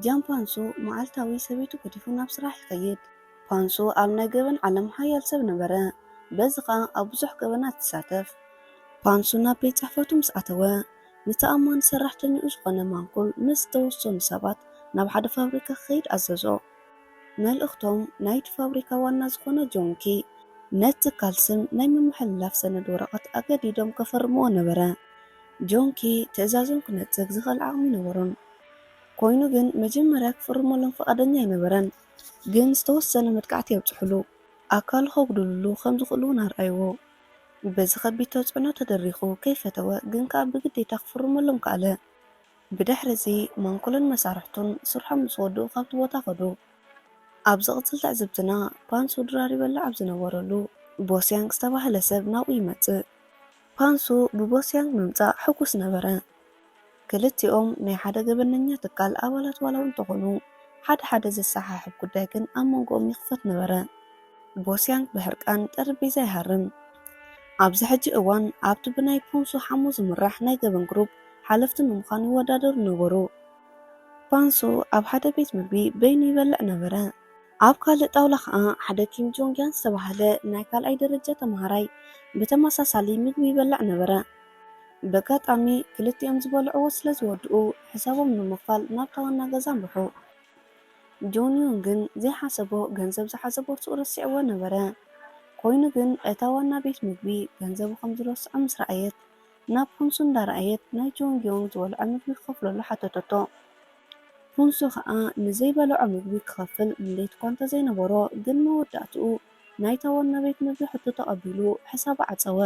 ጃን ፓንሱ መዓልታዊ ሰበይቱ ገዲፉ ናብ ስራሕ ይኸይድ። ፓንሱ ኣብ ናይ ገበን ዓለም ሓያል ሰብ ነበረ። በዚ ኸኣ ኣብ ብዙሕ ገበናት ይሳተፍ። ፓንሱ ናብ ቤት ጽሕፈቱ ምስ ኣተወ፣ ንተኣማኒ ሰራሕተኛኡ ዝኾነ ማንኩል ምስ ዝተወሰኑ ሰባት ናብ ሓደ ፋብሪካ ክኸይድ ኣዘዞ። መልእኽቶም ናይቲ ፋብሪካ ዋና ዝኾነ ጆንኪ ነቲ ትካል ስም ናይ ምምሕልላፍ ሰነድ ወረቐት ኣገዲዶም ከፈርምዎ ነበረ። ጆንኪ ትእዛዞም ክነጽግ ዝኽእል ዓቕሚ ነበሮን። ኮይኑ ግን መጀመርያ ክፍርመሎም ፍቓደኛ ኣይነበረን። ግን ዝተወሰነ መጥቃዕቲ የብጽሑሉ፣ ኣካሉ ከጉድልሉ ከም ዝኽእሉ እውን ኣርኣይዎ። በዚ ከቢድ ተጽዕኖ ተደሪኹ ከይፈተወ ግን ከኣ ብግዴታ ክፍርመሎም ከኣለ። ብድሕሪ እዚ ማንኩልን መሳርሕቱን ስርሖም ምስ ወድኡ ካብቲ ቦታ ከዱ። ኣብ ዝቕጽል ትዕዝብትና ፓንሱ ድራር ይበልዕ ኣብ ዝነበረሉ ቦስያንግ ዝተባህለ ሰብ ናብኡ ይመጽእ። ፓንሱ ብቦስያንግ ምምጻእ ሕጉስ ነበረ። ክልቲኦም ናይ ሓደ ገበነኛ ትካል ኣባላት ዋላ እውን እንተኾኑ፣ ሓደ ሓደ ዘሰሓሕብ ጉዳይ ግን ኣብ መንጎኦም ይኽፈት ነበረ። ቦስያንግ ብሕርቃን ጠረጴዛ ይሃርም። ኣብዚ ሕጂ እዋን ኣብቲ ብናይ ፖንሱ ሓሙ ዝምራሕ ናይ ገበን ግሩፕ ሓለፍቲ ንምዃን ይወዳደሩ ነበሩ። ፓንሱ ኣብ ሓደ ቤት ምግቢ በይኑ ይበልዕ ነበረ። ኣብ ካልእ ጣውላ ኸኣ ሓደ ኪም ጆንግያን ዝተባህለ ናይ ካልኣይ ደረጃ ተምሃራይ ብተመሳሳሊ ምግቢ ይበልዕ ነበረ። በጋጣሚ ክልቲኦም ዝበልዕዎ ስለ ዝወድኡ ሕሳቦም ንምኽፋል ናብታ ዋና ገዛ ኣምርሑ። ጆንዮን ግን ዘይሓሰቦ ገንዘብ ዝሓዘ ቦርሳኡ ረሲዕዎ ነበረ። ኮይኑ ግን እታ ዋና ቤት ምግቢ ገንዘቡ ከም ዝረስዖ ምስ ረኣየት ናብ ፑንሱ እንዳረኣየት ናይ ጆንግዮን ዝበልዖ ምግቢ ክኸፍለሉ ሓተተቶ። ፑንሱ ኸኣ ንዘይበልዖ ምግቢ ክኸፍል ድሌት እኳ እንተዘይነበሮ ግን መወዳእትኡ ናይታ ዋና ቤት ምግቢ ሕቶ ተቐቢሉ ሕሳቡ ዓጸወ።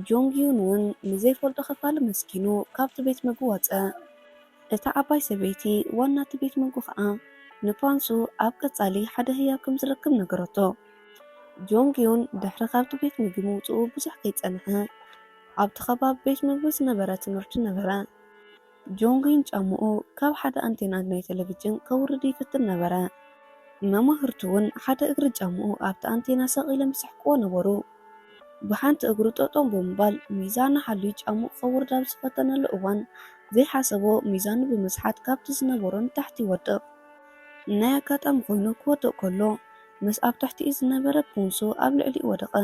ጆንግዩን እውን ንዘይፈልጦ ከፋሊ መስኪኑ ካብቲ ቤት ምግቢ ወጸ። እታ ዓባይ ሰበይቲ ዋና እቲ ቤት ምግቢ ኸኣ ንፓንሱ ኣብ ቀጻሊ ሓደ ህያብ ከም ዝረክብ ነገረቶ። ጆንግዩን ድሕሪ ካብቲ ቤት ምግቢ ምውጽኡ ብዙሕ ከይጸንሐ ኣብቲ ከባቢ ቤት ምግቢ ዝነበረ ትምህርቲ ነበረ። ጆንግዩን ጫምኡ ካብ ሓደ ኣንቴና ናይ ቴሌቪዥን ከውርድ ይፍትን ነበረ። መማህርቱ እውን ሓደ እግሪ ጫምኡ ኣብቲ ኣንቴና ሰቒሎም ይስሕቅዎ ነበሩ። ብሓንቲ እግሩ ጠጠው ብምባል ሚዛኑ ሓልዩ ጫምኡ ከውርድ ኣብ ዝፈተነሉ እዋን ዘይሓሰቦ ሚዛኑ ብምስሓት ካብቲ ዝነበሮ ንታሕቲ ይወድቕ። ናይ ኣጋጣሚ ኮይኑ ክወድቕ ከሎ ምስ ኣብ ትሕቲኡ ዝነበረ ፑንሱ ኣብ ልዕሊኡ ወደቐ።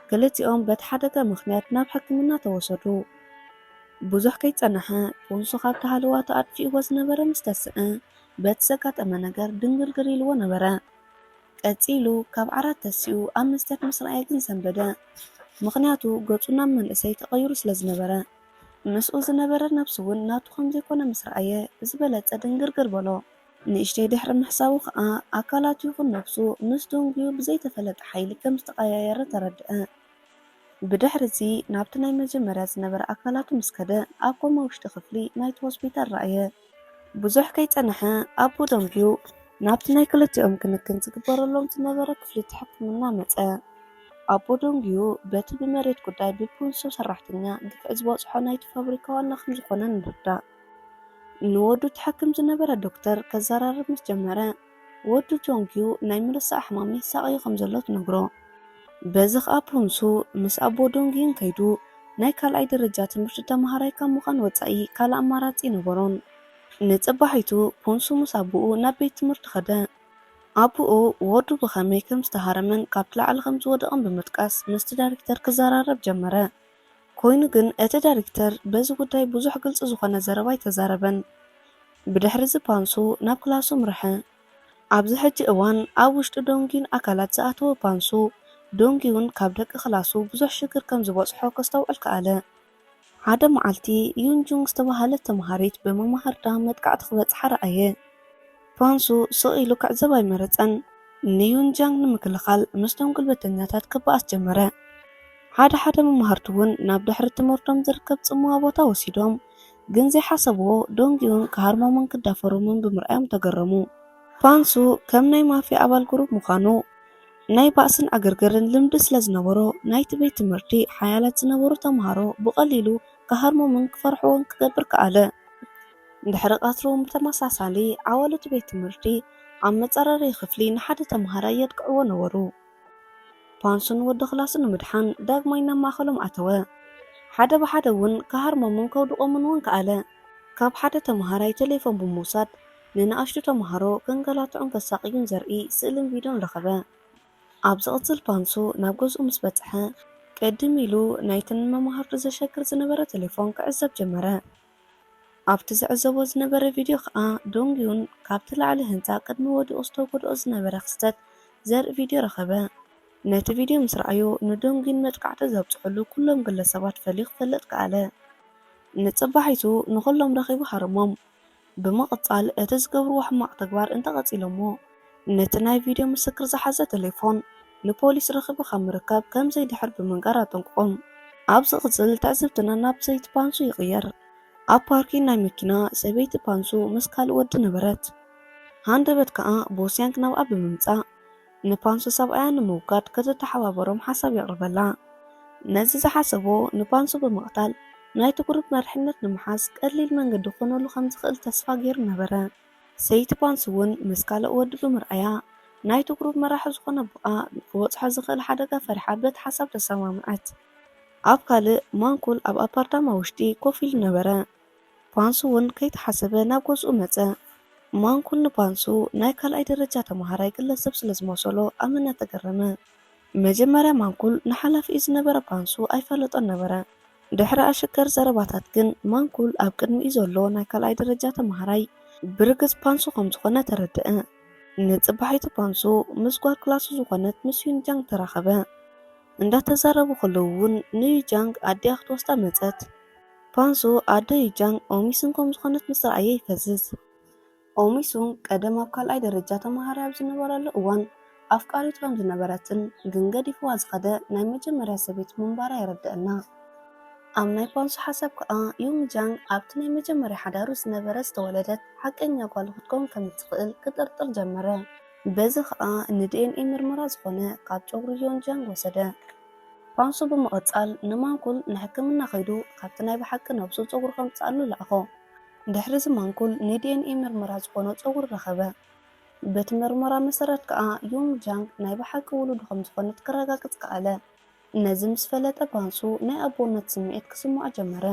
ክልቲኦም በቲ ሓደጋ ምኽንያት ናብ ሕክምና ተወሰዱ። ብዙሕ ከይጸነሐ ፑንሱ ካብቲ ሃለዋቱ ኣጥፊእዎ ዝነበረ ምስ ተስእ በቲ ዘጋጠመ ነገር ድንግርግር ኢልዎ ነበረ። ቀጺሉ ካብ ዓራት ተሲኡ ኣብ መስትያት ምስ ረኣየ ግን ሰንበደ። ምኽንያቱ ገጹ ናብ መንእሰይ ተቐይሩ ስለ ዝነበረ። ምስኡ ዝነበረ ነብሱ እውን ናቱ ከም ዘይኮነ ምስ ረኣየ ብዝበለጸ ድንግርግር በሎ። ንእሽተይ ድሕሪ ምሕሳቡ ኸኣ ኣካላቱ ይኹን ነብሱ ምስ ዶንግዩ ብዘይተፈለጠ ሓይሊ ከም ዝተቐያየረ ተረድአ። ብድሕሪ እዚ ናብቲ ናይ መጀመርያ ዝነበረ ኣካላቱ ምስ ከደ ኣብ ኮማ ውሽጢ ክፍሊ ናይቲ ሆስፒታል ረኣየ። ብዙሕ ከይጸንሐ ኣቦ ዶንግዩ ናብቲ ናይ ክልቲኦም ክንክን ዝግበረሎም ዝነበረ ክፍሊ ሕክምና መጸ። ኣቦ ዶንግዩ በቲ ብመሬት ጉዳይ ብፕንሱ ሰራሕተኛ ግፍዒ ዝበጽሖ ናይቲ ፋብሪካ ዋና ከም ዝኾነ ንርዳእ። ንወዱ ትሕክም ዝነበረ ዶክተር ከዘራርብ ምስ ጀመረ፣ ወዱ ጆንግዩ ናይ ምርሳዕ ሕማም ይሳቐዮ ከም ዘሎ ትነግሮ። በዚ ኸኣ ፕንሱ ምስ ኣቦ ዶንግዩን ከይዱ ናይ ካልኣይ ደረጃ ትምህርቲ ተምሃራይ ካብ ምዃን ወጻኢ ካልእ ኣማራጺ ነበሮን። ንጽባሒቱ ፕንሱ ምስ ኣቦኡ ናብ ቤት ትምህርቲ ኸደ። ኣቦኡ ወዱ ብኸመይ ከም ዝተሃረመን ካብቲ ላዕሊ ከም ዝወደቐን ብምጥቃስ ምስቲ ዳይሬክተር ክዘራረብ ጀመረ። ኮይኑ ግን እቲ ዳይሬክተር በዚ ጉዳይ ብዙሕ ግልጺ ዝኾነ ዘረባ ኣይተዛረበን። ብድሕሪ እዚ ፓንሱ ናብ ክላሱ ኣምርሐ። ኣብዚ ሕጂ እዋን ኣብ ውሽጢ ዶንጊን ኣካላት ዝኣተወ ፓንሱ፣ ዶንጊ እውን ካብ ደቂ ክላሱ ብዙሕ ሽግር ከም ዝበጽሖ ከስተውዕል ከኣለ። ሓደ መዓልቲ ዩንጁንግ ዝተባህለት ተምሃሪት ብመማህርታ መጥቃዕቲ ክበጽሓ ረኣየ። ፓንሱ ስቕ ኢሉ ክዕዘብ ኣይመረጸን። ንዩንጃንግ ንምክልኻል ምስቶም ጉልበተኛታት ክበኣስ ጀመረ። ሓደ ሓደ መማህርቱ እውን ናብ ድሕሪ ትምህርቶም ዝርከብ ጽምዋ ቦታ ወሲዶም፣ ግን ዘይሓሰብዎ ዶንጊዩን ክሃርሞምን ክዳፈሮምን ብምርኣዮም ተገረሙ። ፓንሱ ከም ናይ ማፍያ ኣባል ግሩፕ ምዃኑ ናይ ባእስን ዕግርግርን ልምዲ ስለ ዝነበሮ፣ ናይቲ ቤት ትምህርቲ ሓያላት ዝነበሩ ተምሃሮ ብቐሊሉ ክሃርሞምን ክፈርሕዎን ክገብር ከኣለ። ድሕሪ ቀትሪ እውን ብተመሳሳሊ ዓወት እቲ ቤት ትምህርቲ ኣብ መጻረሪ ክፍሊ ንሓደ ተምሃራይ የጥቅዕዎ ነበሩ። ፓንሱ ንወዲ ክላሱ ንምድሓን ዳግማይ ናብ ማእከሎም ኣተወ። ሓደ ብሓደ እውን ክሃርሞምን ከውድቖምን እውን ከኣለ። ካብ ሓደ ተምሃራይ ቴሌፎን ብምውሳድ ንንኣሽቱ ተምሃሮ ከንገላትዑን ከሳቕዩን ዘርኢ ስእልን ቪድዮን ረኸበ። ኣብ ዝቕጽል ፓንሱ ናብ ገዝኡ ምስ በጽሐ፣ ቅድም ኢሉ ናይቲ ንመማህርቱ ዘሸግር ዝነበረ ቴሌፎን ክዕዘብ ጀመረ። ኣብቲ ዝዕዘቦ ዝነበረ ቪድዮ ከኣ ዶንግዩን ካብቲ ላዕሊ ህንጻ ቅድሚ ወዲቑ ዝተጎድኦ ዝነበረ ክስተት ዘርኢ ቪድዮ ረኸበ። ነቲ ቪድዮ ምስ ረኣዮ ንዶንግዩን መጥቃዕቲ ዘብጽሑሉ ኩሎም ግለሰባት ፈልዩ ክፈልጥ ከኣለ። ንጽባሒቱ ንኹሎም ረኺቡ ሃረሞም። ብምቕጻል እቲ ዝገብርዎ ሕማቕ ተግባር እንተቐጺሎሞ፣ ነቲ ናይ ቪድዮ ምስክር ዝሓዘ ቴሌፎን ንፖሊስ ረኺቡ ካብ ምርካብ ከም ዘይድሕር ብምንጋር ኣጠንቅቖም። ኣብ ዝቕጽል ትዕዝብትና ናብ ሰይቲ ፓንሱ ይቕየር። ኣብ ፓርኪን ናይ መኪና ሰበይቲ ፓንሱ ምስ ካልእ ወዲ ነበረት። ሃንደበት ከኣ ቦስያንግ ናብኣ ብምምጻእ ንፓንሱ ሰብኣያ ንምውጋድ ክትተሓባበሮም ሓሳብ የቕርበላ። ነዚ ዝሓሰቦ ንፓንሱ ብምቕታል ናይቲ ግሩፕ መሪሕነት ንምሓዝ ቀሊል መንገዲ ክኾነሉ ከም ዝኽእል ተስፋ ገይሩ ነበረ። ሰይቲ ፓንሱ እውን ምስ ካልእ ወዲ ብምርኣያ ናይቲ ግሩፕ መራሒ ዝኾነ ኣቦኣ ክበጽሖ ዝኽእል ሓደጋ ፈሪሓ በቲ ሓሳብ ተሰማምዐት። ኣብ ካልእ ማንኩል ኣብ ኣፓርታማ ውሽጢ ኮፍ ኢሉ ነበረ። ፓንሱ እውን ከይተሓሰበ ናብ ገዝኡ መጸ። ማንኩል ንፓንሱ ናይ ካልኣይ ደረጃ ተመሃራይ ግለሰብ ስለ ዝመሰሎ ኣመና ተገረመ። መጀመርያ ማንኩል ንሓላፊኡ ዝነበረ ፓንሱ ኣይፈለጦን ነበረ። ድሕሪ ኣሽከር ዘረባታት ግን ማንኩል ኣብ ቅድሚኡ ዘሎ ናይ ካልኣይ ደረጃ ተመሃራይ ብርግጽ ፓንሱ ከም ዝኾነ ተረድአ። ንጽባሒቱ ፓንሱ ምስ ጓል ክላሱ ዝኾነት ምስ ዩንጃንግ ተራኸበ። እንዳተዛረቡ ከለዉ እውን ንዩጃንግ ኣዲኣ ክትወስዳ መጸት። ፓንሱ ኣደ ዩጃንግ ኦሚስን ከም ዝኾነት ምስ ረኣየ ይፈዝዝ። ኦሚሱን ቀደም ኣብ ካልኣይ ደረጃ ተመሃራይ ኣብ ዝነበረሉ እዋን ኣፍቃሪቱ ከም ዝነበረትን ግን ገዲፍዋ ዝኸደ ናይ መጀመርያ ሰበይቲ ምንባራ የረድአና። ኣብ ናይ ፓንሱ ሓሳብ ከኣ ዩንግ ጃንግ ኣብቲ ናይ መጀመርያ ሓዳሩ ዝነበረ ዝተወለደት ሓቀኛ ጓሉ ክትከውን ከም እትኽእል ክጥርጥር ጀመረ። በዚ ከኣ ንዲኤንኤ ምርመራ ዝኾነ ካብ ጨጉሪ ዮን ጃንግ ወሰደ። ፓንሱ ብምቕጻል ንማንኩል ንሕክምና ከይዱ ካብቲ ናይ ብሓቂ ነብሱ ጸጉሩ ከምጽኣሉ ለኣኾ። ድሕሪ እዚ ማንኩል ንዲኤንኤ ምርመራ ዝኾኖ ጸጉሪ ረኸበ። በቲ ምርመራ መሰረት ከኣ ዩንግ ጃንግ ናይ ብሓቂ ውሉዱ ከም ዝኾነት ክረጋግጽ ከኣለ። ነዚ ምስ ፈለጠ ፓንሱ ናይ ኣቦነት ስምዒት ክስምዖ ጀመረ።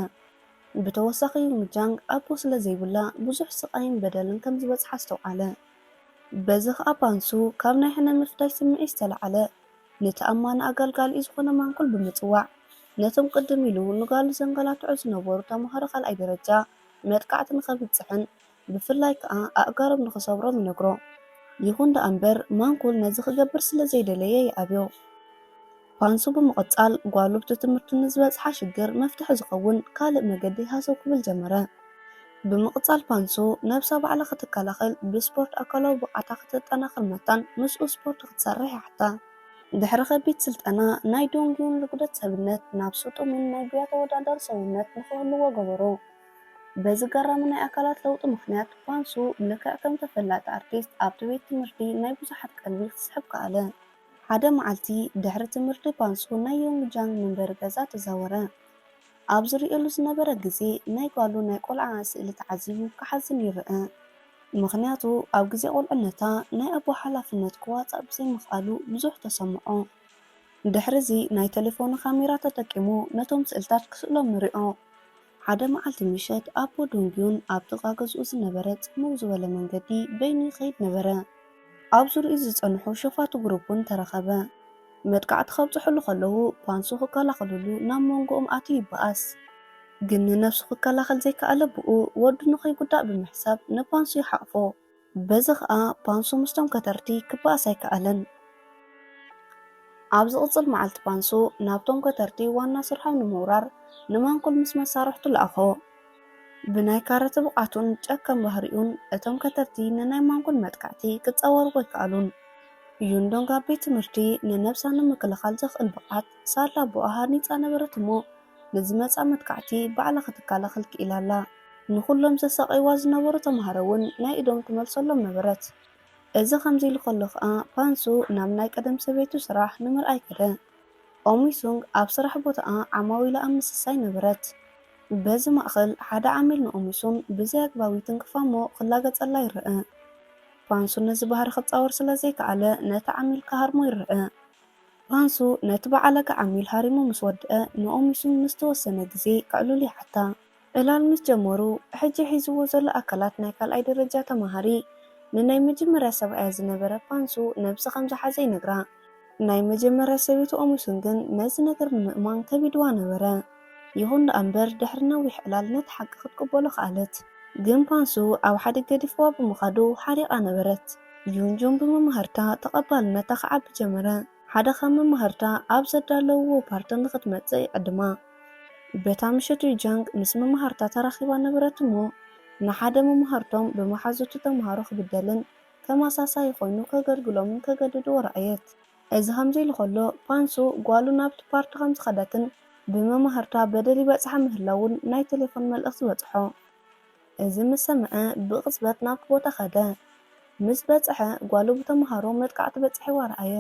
ብተወሳኺ ዩንግ ጃንግ ኣቦ ስለ ዘይብላ ብዙሕ ስቓይን በደልን ከም ዝበጽሓ ኣስተውዓለ። በዚ ከኣ ፓንሱ ካብ ናይ ሕነ ምፍዳይ ስምዒት ዝተለዓለ ነቲ ኣማኒ ኣገልጋሊኡ ዝኾነ ማንኩል ብምጽዋዕ፣ ነቶም ቅድም ኢሉ ንጋሉ ዘንገላትዑ ዝነበሩ ተምሃሮ ካልኣይ ደረጃ መጥቃዕቲ ንኸብጽሕን ብፍላይ ከኣ ኣእጋሮም ንኽሰብሮም ይነግሮ። ይኹን ደኣ እምበር ማንኩል ነዚ ክገብር ስለ ዘይደለየ ይኣብዮ። ፓንሱ ብምቕጻል ጓሉ ብቲ ትምህርቱ ንዝበጽሓ ሽግር መፍትሒ ዝኸውን ካልእ መገዲ ሃሰው ክብል ጀመረ። ብምቕጻል ፓንሱ ነብሳ ባዕላ ክትከላኸል ብስፖርት ኣካላዊ ብቕዓታ ክትጠናኽር መታን ምስኡ ስፖርት ክትሰርሕ ይሓታ። ድሕሪ ከቢድ ስልጠና ናይ ዶንግዩን ርጉደት ሰብነት ናብ ስጡምን ናይ ጉያ ተወዳዳሪ ሰውነት ንኽህልዎ ገበሮ። በዚ ገራሚ ናይ ኣካላት ለውጢ ምኽንያት ፓንሱ ልክዕ ከም ተፈላጢ ኣርቲስት ኣብቲ ቤት ትምህርቲ ናይ ብዙሓት ቀልቢ ክስሕብ ከኣለ። ሓደ መዓልቲ ድሕሪ ትምህርቲ ፓንሱ ናይ ዮንግ ጃንግ መንበሪ ገዛ ተዛወረ። ኣብ ዝርእየሉ ዝነበረ ግዜ ናይ ጓሉ ናይ ቆልዓ ስእሊ ተዓዚቡ ክሓዝን ይረአ። ምኽንያቱ ኣብ ግዜ ቁልዕነታ ናይ ኣቦ ሓላፍነት ክዋጻእ ብዘይምኽኣሉ ብዙሕ ተሰምዖ። ድሕሪ እዚ ናይ ተሌፎኑ ካሜራ ተጠቂሙ ነቶም ስእልታት ክስእሎም ንሪኦ። ሓደ መዓልቲ ምሸት ኣቦ ዶንግዩን ኣብ ጥቓ ገዝኡ ዝነበረ ጽምው ዝበለ መንገዲ በይኑ ይኸይድ ነበረ። ኣብ ዙርያኡ ዝጸንሑ ሸፋቱ ግሩፕ እውን ተረኸበ። መጥቃዕቲ ከብጽሑሉ ከለዉ ፓንሱ ክከላኸሉሉ ናብ መንጎኦም ኣትዩ ይበኣስ። ግን ንነብሱ ክከላኸል ዘይከኣለ ብኡ ወዱ ንኸይጉዳእ ብምሕሳብ ንፓንሱ ይሓቕፎ። በዚ ኸኣ ፓንሱ ምስቶም ከተርቲ ክበኣስ ኣይከኣለን። ኣብ ዝቕጽል መዓልቲ ፓንሱ ናብቶም ከተርቲ ዋና ስርሖም ንምውራር ንማንኩል ምስ መሳርሕቱ ለኣኾ። ብናይ ካራተ ብቕዓቱን ጨካን ባህሪኡን እቶም ከተርቲ ንናይ ማንኩል መጥቃዕቲ ክጻወርዎ ኣይከኣሉን። ዩንዶንግ ኣብ ቤት ትምህርቲ ንነብሳ ንምክልኻል ዘኽእል ብቕዓት ሳላ ኣቦኣ ሃኒጻ ነበረት እሞ ንዝመጽኣ መጥቃዕቲ ባዕላ ክትከላኸል ክኢላ ኣላ። ንኹሎም ዘሳቐይዋ ዝነበሩ ተምሃሮ እውን ናይ ኢዶም ትመልሰሎም ነበረት። እዚ ከምዚ ኢሉ ከሎ ኸኣ ፓንሱ ናብ ናይ ቀደም ሰበይቱ ስራሕ ንምርኣይ ከደ። ኦሚሱንግ ኣብ ስራሕ ቦታኣ ዓማዊላ ኣብ ምስሳይ ነበረት። በዚ ማእኸል ሓደ ዓሚል ንኦሚሱን ብዘይ ኣግባብ ይትንክፋ እሞ ክላገጸላ ይረአ። ፓንሱ ነዚ ባህሪ ክጻወር ስለ ዘይከኣለ ነቲ ዓሚል ክሃርሞ ይረአ። ፓንሱ ነቲ ብዓለጋ ዓሚል ሃሪሙ ምስ ወድአ ንኦሚሱንግ ንዝተወሰነ ግዜ ከዕልሉ ይሓታ። ዕላል ምስ ጀመሩ፣ ሕጂ ሒዝዎ ዘሎ ኣካላት ናይ ካልኣይ ደረጃ ተማሃሪ ንናይ መጀመርያ ሰብኣያ ዝነበረ ፓንሱ ነብሲ ከም ዝሓዘ ይነግራ። ናይ መጀመርያ ሰበይቱ ኦሚሱን ግን ነዚ ነገር ንምእማን ከቢድዋ ነበረ። ይኹን ደኣ እምበር ድሕሪ ነዊሕ ዕላል ነቲ ሓቂ ክትቅበሎ ከኣለት። ግን ፓንሱ ኣብ ሓደ ገዲፍዋ ብምኻዱ ሓሪቓ ነበረት። ዩንጆን ብመማህርታ ተቐባልነታ ክዓቢ ጀመረ። ሓደ ካብ መማህርታ ኣብ ዘዳለውዎ ፓርቲ ንክትመጽእ ይዕድማ። በታ ምሸት ዩጃንግ ምስ መማህርታ ተራኺባ ነበረት እሞ ንሓደ መማህርቶም ብመሓዙቱ ተምሃሮ ክብደልን ተመሳሳይ ኮይኑ ከገልግሎምን ከገድድዎ ረኣየት። እዚ ከምዚ ኢሉ ከሎ ፓንሱ ጓሉ ናብቲ ፓርቲ ከም ዝኸደትን ብመማህርታ በደል ይበጽሓ ምህላውን ናይ ቴሌፎን መልእኽቲ በጽሖ። እዚ ምስ ሰምዐ ብቕጽበት ናብቲ ቦታ ከደ። ምስ በጽሐ ጓሉ ብተምሃሮ መጥቃዕቲ በጺሕዋ ረኣየ።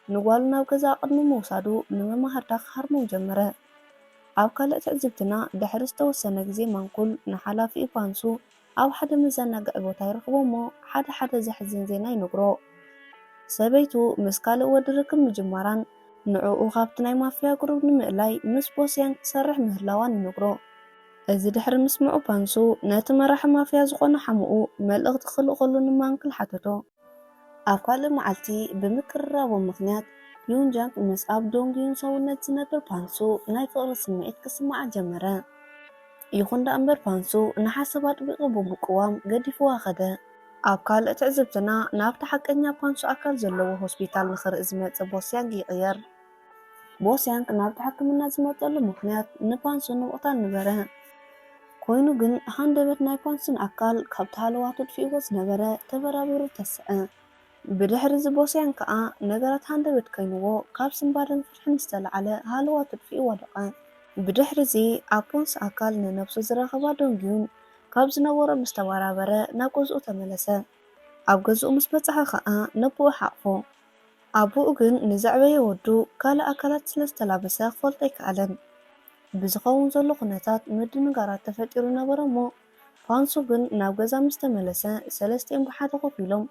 ንጓሉ ናብ ገዛ ቅድሚ ምውሳዱ ንመማህርታ ክሃርሞም ጀመረ። ኣብ ካልእ ትዕዝብትና ድሕሪ ዝተወሰነ ግዜ ማንኩል ንሓላፊኡ ፓንሱ ኣብ ሓደ መዘናግዒ ቦታ ይረኽቦ እሞ ሓደ ሓደ ዘሕዝን ዜና ይነግሮ። ሰበይቱ ምስ ካልእ ወዲ ርክብ ምጅማራን ንዕኡ ካብቲ ናይ ማፍያ ግሩብ ንምእላይ ምስ ቦስያን ክትሰርሕ ምህላዋን ይነግሮ። እዚ ድሕሪ ምስምዑ ፓንሱ ነቲ መራሒ ማፍያ ዝኾነ ሓሙኡ መልእኽቲ ክልእኸሉ ንማንክል ሓተቶ። ኣብ ካልእ መዓልቲ ብምቅርራቦም ምኽንያት ዩንጃንግ ምስ ኣብ ዶንግዩን ሰውነት ዝነብር ፓንሱ ናይ ፍቕሪ ስምዒት ክስምዓ ጀመረ። ይኹን ደኣ እምበር ፓንሱ ንሓሳብ ኣጥቢቑ ብምቅዋም ገዲፍዋ ከደ። ኣብ ካልእ ትዕዝብትና ናብቲ ሓቀኛ ፓንሱ ኣካል ዘለዎ ሆስፒታል ንኽርኢ ዝመጸ ቦስያንግ ይቕየር። ቦስያንግ ናብቲ ሕክምና ዝመጸሉ ምኽንያት ንፓንሱ ንምቕታል ነበረ። ኮይኑ ግን ሃንደበት ናይ ፓንሱን ኣካል ካብቲ ሃለዋቱ ኣጥፊእዎ ዝነበረ ተበራቢሩ ተስዐ። ብድሕሪ እዚ ቦስያንግ ከኣ ነገራት ሃንደበት ኮይንዎ ካብ ስንባደን ፍርሕን ዝተላዕለ ሃለዋቱ ኣጥፊኡ ወደቐ። ብድሕሪ እዚ ኣብ ፓንሱ ኣካል ንነብሱ ዝረኸባ ዶንግዩን ካብ ዝነበሮ ምስ ተበራበረ ናብ ገዝኡ ተመለሰ። ኣብ ገዝኡ ምስ በጽሐ ከኣ ነቦኡ ሓቕፎ። ኣቦኡ ግን ንዘዕበየ ወዱ ካልእ ኣካላት ስለ ዝተላበሰ ክፈልጦ ኣይከኣለን። ብዝኸውን ዘሎ ኩነታት ምድንጋራት ተፈጢሩ ነበረ እሞ ፓንሱ ግን ናብ ገዛ ምስ ተመለሰ ሰለስቲኦም ብሓደ ኮፍ ኢሎም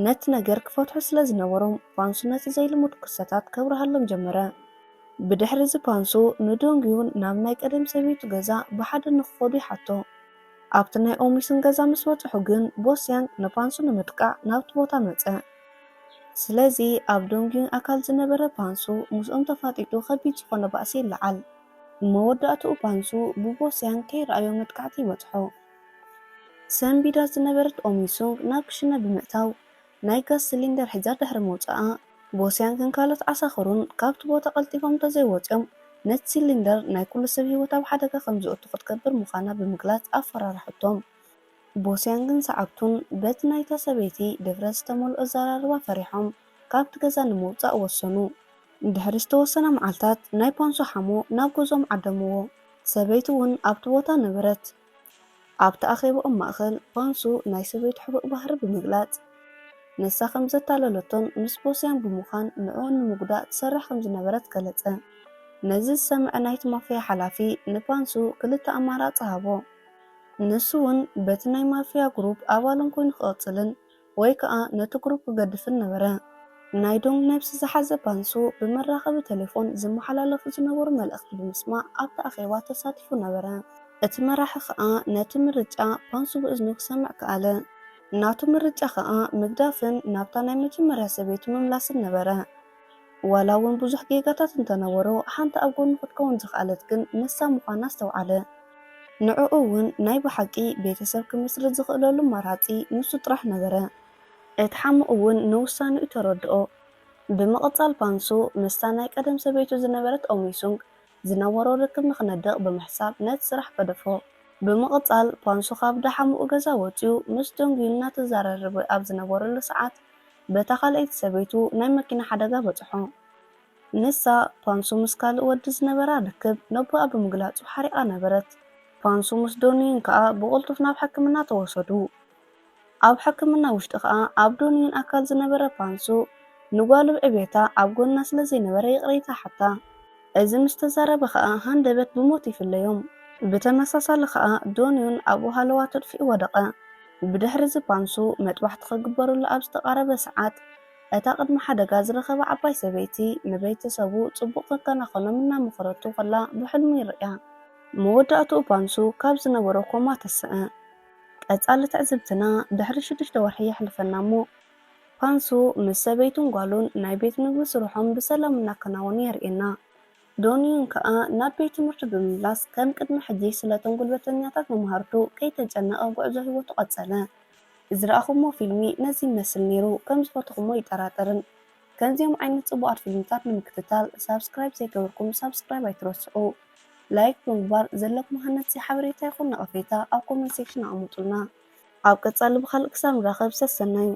ነቲ ነገር ክፈትሑ ስለ ዝነበሮም ፓንሱ ነቲ ዘይልሙድ ክስተታት ከብርሃሎም ጀመረ። ብድሕሪ እዚ ፓንሱ ንዶንግዩን ናብ ናይ ቀደም ሰበይቱ ገዛ ብሓደ ንክኸዱ ይሓቶ። ኣብቲ ናይ ኦሚስን ገዛ ምስ በጽሑ ግን ቦስያንግ ንፓንሱ ንምጥቃዕ ናብቲ ቦታ መጸ። ስለዚ ኣብ ዶንግዩን ኣካል ዝነበረ ፓንሱ ምስኦም ተፋጢጡ ከቢድ ዝኾነ ባእሲ ይለዓል። መወዳእትኡ ፓንሱ ብቦስያንግ ከይረኣዮ መጥቃዕቲ ይበጽሖ። ሰንቢዳ ዝነበረት ኦሚሱንግ ናብ ክሽነ ብምእታው ናይ ጋዝ ሲሊንደር ሒዛ ድሕሪ ምውጻኣ ቦስያንግን ካልኦት ዓሳኽሩን ካብቲ ቦታ ቀልጢፎም እንተዘይወጺኦም ነቲ ሲሊንደር ናይ ኩሉ ሰብ ህይወት ኣብ ሓደጋ ከም ዘእቱ ክትገብር ምዃና ብምግላጽ ኣፈራርሐቶም። ቦስያንግን ሰዓብቱን በቲ ናይታ ሰበይቲ ድፍረት ዝተመልኦ ኣዘራርባ ፈሪሖም ካብቲ ገዛ ንምውጻእ ወሰኑ። ድሕሪ ዝተወሰነ መዓልታት ናይ ፓንሱ ሓሞ ናብ ገዝኦም ዓደምዎ። ሰበይቲ እውን ኣብቲ ቦታ ነበረት። ኣብቲ ኣኼባኦም ማእኸል ፓንሱ ናይ ሰበይቱ ሕቡእ ባህሪ ብምግላጽ ንሳ ከም ዘታለለቶን ምስ ቦስያን ብምዃን ንዕኡ ንምጉዳእ ትሰርሕ ከም ዝነበረት ገለጸ። ነዚ ዝሰምዐ ናይቲ ማፍያ ሓላፊ ንፓንሱ ክልተ ኣማራጺ ሃቦ። ንሱ እውን በቲ ናይ ማፍያ ግሩፕ ኣባሎም ኮይኑ ክቕጽልን ወይ ከኣ ነቲ ግሩፕ ክገድፍን ነበረ። ናይ ዶንግ ነብሲ ዝሓዘ ፓንሱ ብመራኸቢ ቴሌፎን ዝመሓላለፉ ዝነበሩ መልእኽቲ ብምስማዕ ኣብቲ ኣኼባ ተሳቲፉ ነበረ። እቲ መራሒ ከኣ ነቲ ምርጫ ፓንሱ ብእዝኑ ክሰምዕ ከኣለ። ናቱ ምርጫ ከኣ ምግዳፍን ናብታ ናይ መጀመርያ ሰበይቱ ምምላስን ነበረ። ዋላ እውን ብዙሕ ጌጋታት እንተነበሮ፣ ሓንቲ ኣብ ጎኑ ክትከውን ዝኸኣለት ግን ንሳ ምዃና ኣስተውዓለ። ንዕኡ እውን ናይ ብሓቂ ቤተሰብ ክምስርት ዝኽእለሉ ኣማራጺ ንሱ ጥራሕ ነበረ። እቲ ሓሙኡ እውን ንውሳኔኡ ተረድኦ። ብምቕጻል ፓንሱ ምስታ ናይ ቀደም ሰበይቱ ዝነበረት ኦሚሱንግ ዝነበሮ ርክብ ንኽነድቕ ብምሕሳብ ነቲ ስራሕ ገደፎ። ብምቕጻል ፓንሱ ካብ ደሓሙኡ ገዛ ወጺኡ ምስ ዶንግዩን እናተዘራረበ ኣብ ዝነበረሉ ሰዓት በታ ካልኣይቲ ሰበይቱ ናይ መኪና ሓደጋ በጽሖ። ንሳ ፓንሱ ምስ ካልእ ወዲ ዝነበራ ርክብ ነቦኣ ብምግላጹ ሓሪቓ ነበረት። ፓንሱ ምስ ዶንግዩን ከኣ ብቕልጡፍ ናብ ሕክምና ተወሰዱ። ኣብ ሕክምና ውሽጢ ከኣ ኣብ ዶንግዩን ኣካል ዝነበረ ፓንሱ ንጓሉ ብዕቤታ ኣብ ጎና ስለ ዘይነበረ ይቕሬታ ሓታ። እዚ ምስ ተዛረበ ከኣ ሃንደበት ብሞት ይፍለዮም። ብተመሳሳሊ ከኣ ዶንግዩን ኣብኡ ሃለዋቱ ኣጥፊኡ ወደቐ። ብድሕሪ እዚ ፓንሱ መጥባሕቲ ክግበረሉ ኣብ ዝተቓረበ ሰዓት እታ ቅድሚ ሓደጋ ዝረኸባ ዓባይ ሰበይቲ ንቤተሰቡ ጽቡቕ ከከናኸኖም እናመኸረቱ ከላ ብሕልሙ ይርእያ። መወዳእትኡ ፓንሱ ካብ ዝነበሮ ኮማ ተሰአ። ቀጻሊ ትዕዝብትና ድሕሪ ሽዱሽተ ወርሒ የሕልፈና እሞ፣ ፓንሱ ምስ ሰበይቱን ጓሉን ናይ ቤት ምግቢ ስርሖም ብሰላም እናከናወኑ የርእየና። ዶንዩን ከኣ ናብ ቤት ትምህርቱ ብምምላስ ከም ቅድሚ ሕጂ ስለቶም ጉልበተኛታት መማህርቱ ከይተጨነቐ ጉዕዞ ህይወቱ ቀጸለ። ዝረኣኹሞ ፊልሚ ነዚ ይመስል ነይሩ። ከም ዝፈተኹሞ ይጠራጠርን። ከምዚኦም ዓይነት ጽቡቓት ፊልምታት ንምክትታል ሳብስክራይብ ዘይገበርኩም ሳብስክራይብ ኣይትረስዑ። ላይክ ብምግባር ዘለኩም ሃነጽቲ ሓበሬታ ይኹን ነቐፌታ ኣብ ኮመንት ሴክሽን ኣቐምጡልና። ኣብ ቀጻሊ ብኻልእ ክሳብ ንራኸብ ሰሰናዩ።